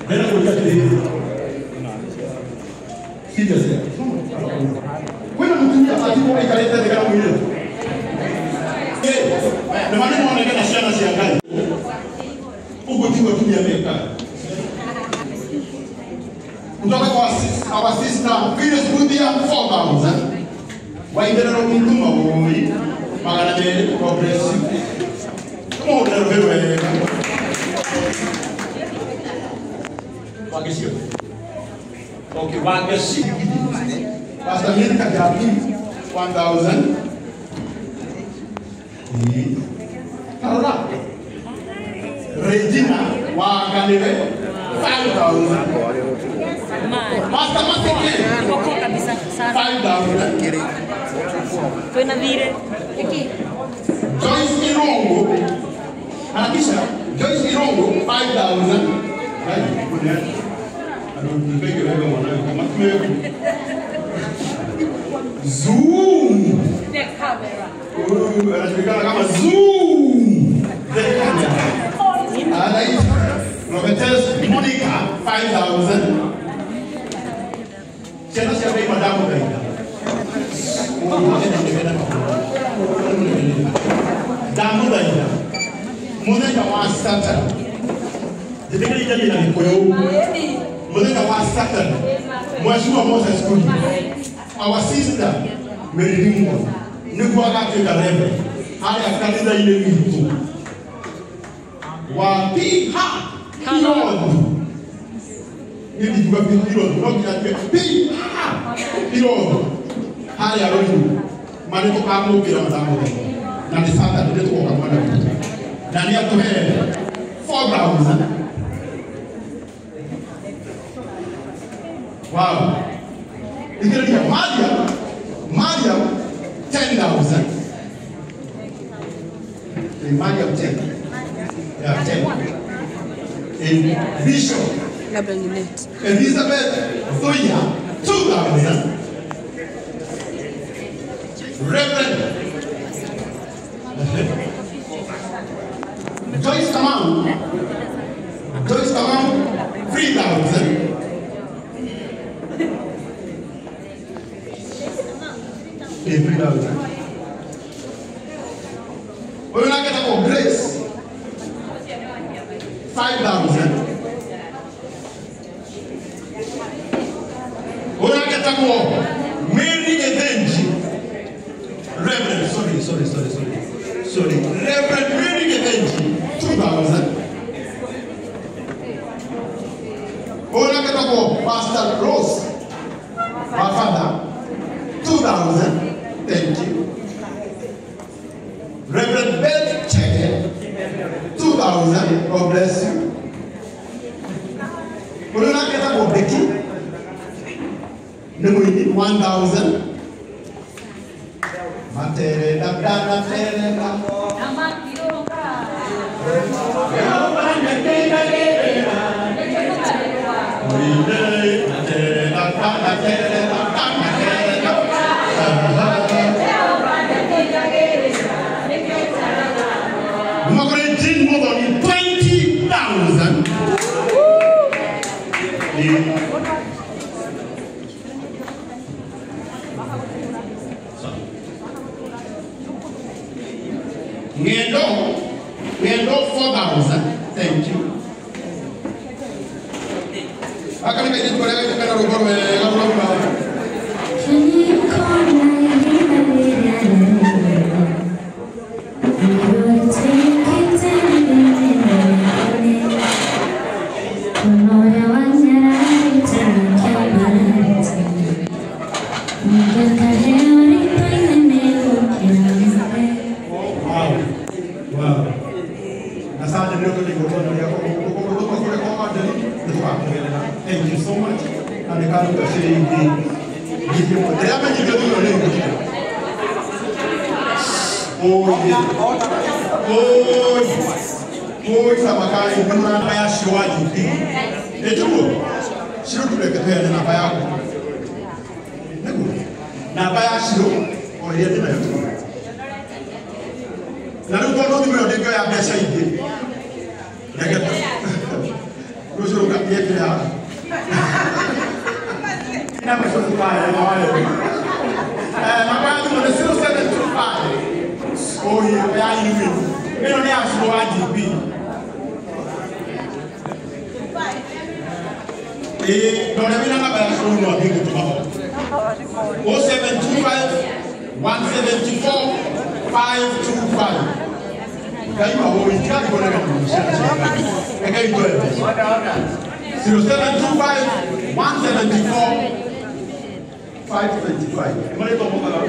Ndĩrenda kũria atĩrĩrĩ. Seriously. Kwĩna mũtumia atigwo aikarĩte thĩ kana mũirĩtu? Nĩ ma nĩmoneke na ciana cia Ngai. Ũguo tiguo atumia mekaga. Kutoka kwa our sister Phyllis Muthia 4000. Waitherero Mutuma woi 200. God bless you. Tũmũhũrĩre rũhĩ wega. Wangeci. Okay, Wangeci. Pastor Milka Jabi 1000. Tarora. Regina Waganire 5000. Pastor Maseke 5000. Kwĩna thirĩ. Joyce Irongo. Harakisha. Joyce Irongo 5000. Zoom. The camera. Anajulikana kama Zoom. The camera. Anaitwa Robertes Monica 5000. Ciana cia Ngai ndamũthaitha. Ndamũthaitha. Mũthenya wa Saturday. Njĩtĩkĩria njarie na Gĩkũyũ. Mũthenya wa Saturday. Mheshimiwa Moses Kuria, our sister Mary Ringwa nĩguo agatuĩka reverend harĩa kanitha-inĩ witũ wa Piha Irothu. Niĩ ndingiuga Piha Irothu, no nginya njuge Piha Irothu harĩa Ruiru. Ma nĩ tũkamũkĩra ndamũthaitha. Na nĩ Saturday nĩ tũgoka mwena witũ. Na nĩ atũhe 4000. Wow. Ikĩrĩria Mariam, Mariam 10,000. Mariam 10. Yeah, 10. In Bishop Elizabeth Thuya 2,000. Reverend Joyce Kamau, Joyce Kamau 3,000. 3,000. Ũyũ nake etagwo Grace 5,000. Ũyũ nake etagwo Mary Gethenji. Reverend, sorry. Reverend Mary Gethenji 2,000. Ũyũ nake etagwo Pastor Rose my father 2,000. Thank you. Reverend Beth Chege 2,000. God bless you. Ũyũ nake etagwo Becky nĩ mũini 1,000. Matere da da da tere da. Jean Muthoni 20,000. Ngendo, Ngendo 4,000. Thank you. Akani kaje tukore kaje kana rũgoro wega rũrauma. Wow. Wow. Asante nĩ ũndũ nĩgũtona ũrĩa Thank you so much. Na nĩ karuta ciringi 1,000. Ndĩramenyithio thutha nĩ ngũkira. Oi. Oi. Oi samakai nĩ namba ya Shiro wa Jubi. Ĩtiguo? Shiro tureke tũheane namba yaku. Nĩguo? Namba ya Shiro o ĩrĩa ndĩnayo tiguo. Na rĩu tondũ thimũ ĩyo ndĩngĩoya mbeca ingĩ. Reke rũciũ rũgathiĩ kĩrĩa Namba ya thimũ nĩ 0725. Oh, ya you. Ĩno nĩ ya cũrũ wa GB. Ndore wĩna namba ya cũrũ no athiĩ gũtũma ho. 0725 174 525. Ngai wa ũũ itigathiĩ Reke itoe mbeca. 0725 174 525. Marĩtwa mokaga.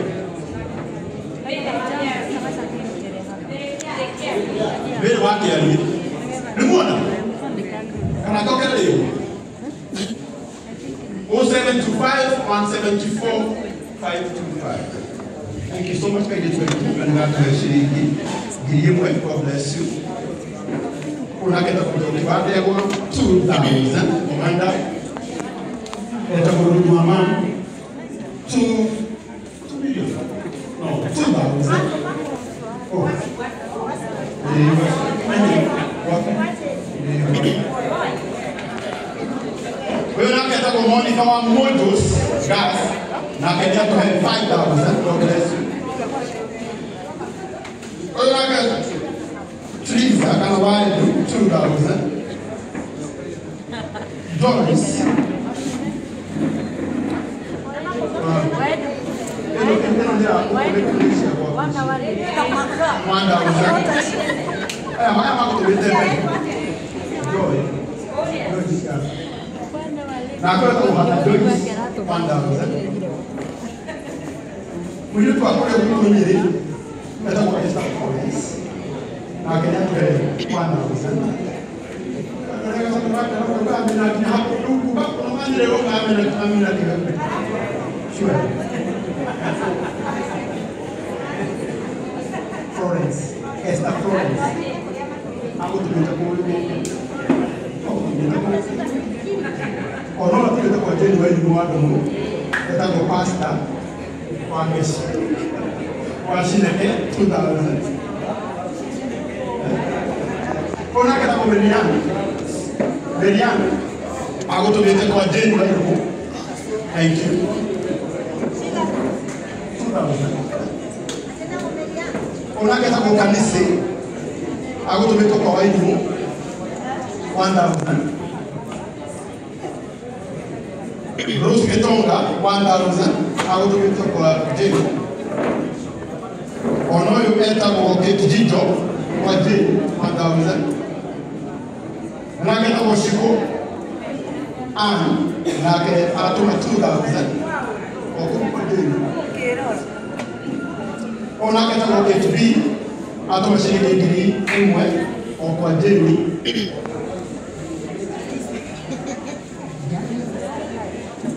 Wĩrĩ wa kĩarie. Nĩ muona? Kana njokere rĩu? 0725 174 525. Thank you so much, kairĩtu aitũ ciringi 1,000. God bless you. Unakenda kutoka Ndegwa 2000 Omanda. Etagwo Ruth wa mama 2 million. No, 2000. Oh. Wewe nakenda kwa Monica wa Mojos gas na kenya to 5000. God bless you. Wewe nakenda Teresa kana waedu 2000. Doris. Mũirĩtu wa kũrĩa gwitũ Nyĩrĩ etagwo Esther Collins nake nĩatũhe 1000. Sure. Florence, Esther Florence. Agũtũmĩte kũu ona atũmĩte kwa Jane Wairimu wa Ndung'u etagwo pastor wa Ngeci wa Cineke 2000. Ona ketagwo Merian. Merian agũtũmĩte kwa Jane Wairimu. Thank you. 2000. Ona ketagwo Kanisi agũtũmĩte kwa Wairimu 1000. Rose Gitonga 1000 agũtũmĩte kwa Jane. Ona ũyũ etagwo Kate Jijo kwa Jane 1000. Nake etagwo Shiko Ann nake aratũma 2000 o kũu kwa Jane. Ona ketagwo Kate B atũma ciringi 1,000 o kwa Jane.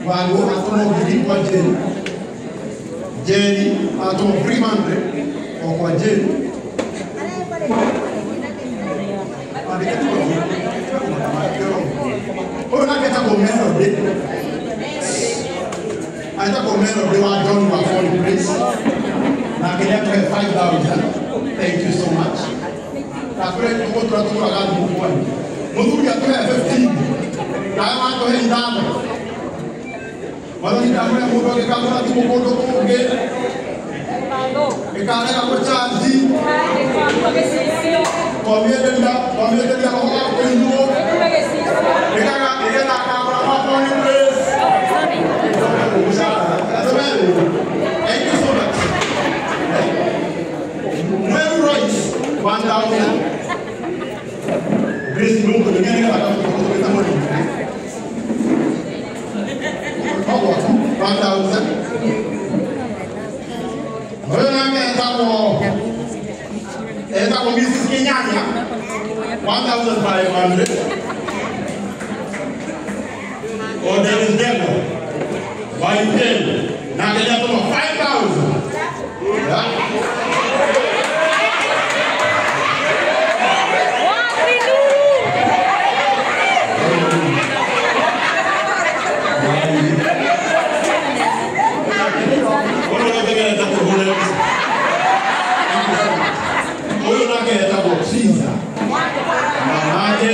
Wangu atũma 1,000 kwa Jane. Jane atũma 300 o kwa Jane. Ũyũ nake etagwo Melody. Etagwo Melody wa John wa Foreign Grace. Nake nĩatũhe 5000. Thank you so much. Na kũrĩa tũgũtũra tũgũraga thimũ kwanyu. Mũthuri atũhe 15. Nawe watũhe 5. Mwathani ndakũrĩa mũndũ angĩkagũra thimũ kũndũ kũngĩ ĩkarega gũchanji twamĩenderia roho wa kũinwo nĩgetha akagũra kwa Foreign Grace. Thank you so much. Mary Royce 1000. Grace Mungu nĩgetha akagũra mũndũ 1000. Ũyũ nake etagwo Mrs. Kenyanya 1500. O Dennis Demo wa UK nake nĩatũma 5000. Ũyũ nake etagwo Caesar Mamake,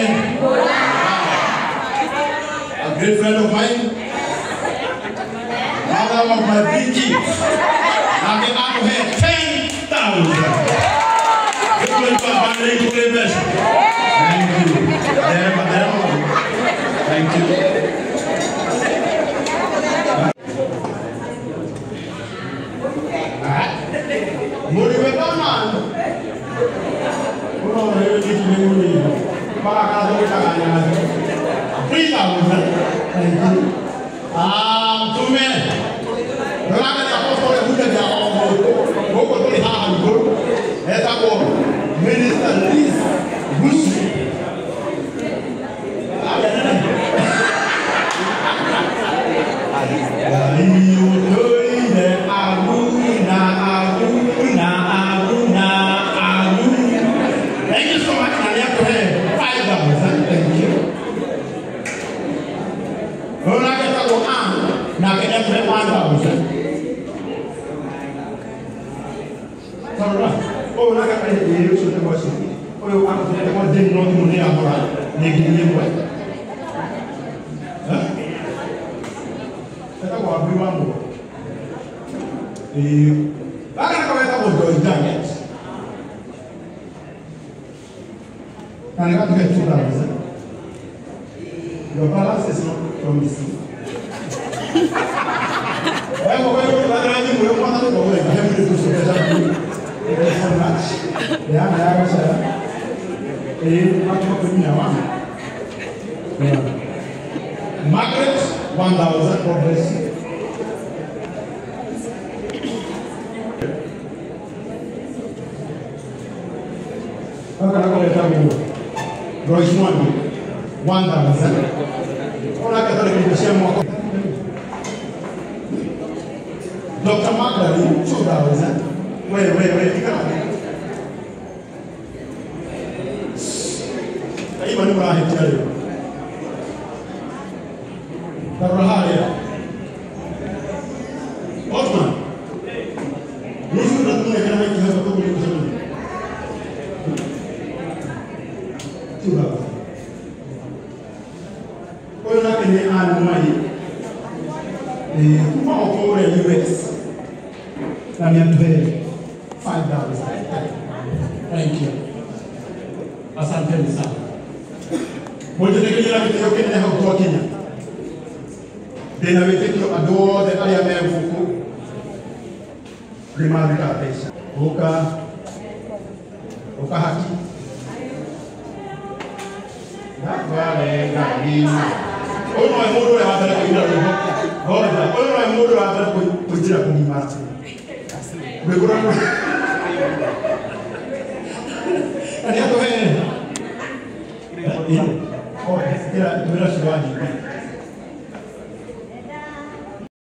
a great friend of mine, mother father of my three kids. Nake akũhe 10,000. Thank you. Thank you. Minister Liz Bush. Thank you so much. $5. Thank you. Your balance is not promising. Margaret, 1,000, God bless you. Royce 1,000. Dr. Magdalene, 2,000. Wait. You can't. I tell you. Otman. US. $5. Thank you. Asante sana. Mũnjĩtĩkĩrie gĩtĩo kĩnene hau twakinya. Ndĩna wĩtĩkio andũ othe arĩa me gũkũ nĩmaruta mbeca. Ũka haki. Ndatware Ngai. Ũyũ nowe mũndũ ũrĩa wa mbere kũina rwĩmbo. Ngoja, ũyũ nowe mũndũ ũrĩa wa mbere kũingĩra kũgimara. Rwĩmbo rwa na nĩ atũhe.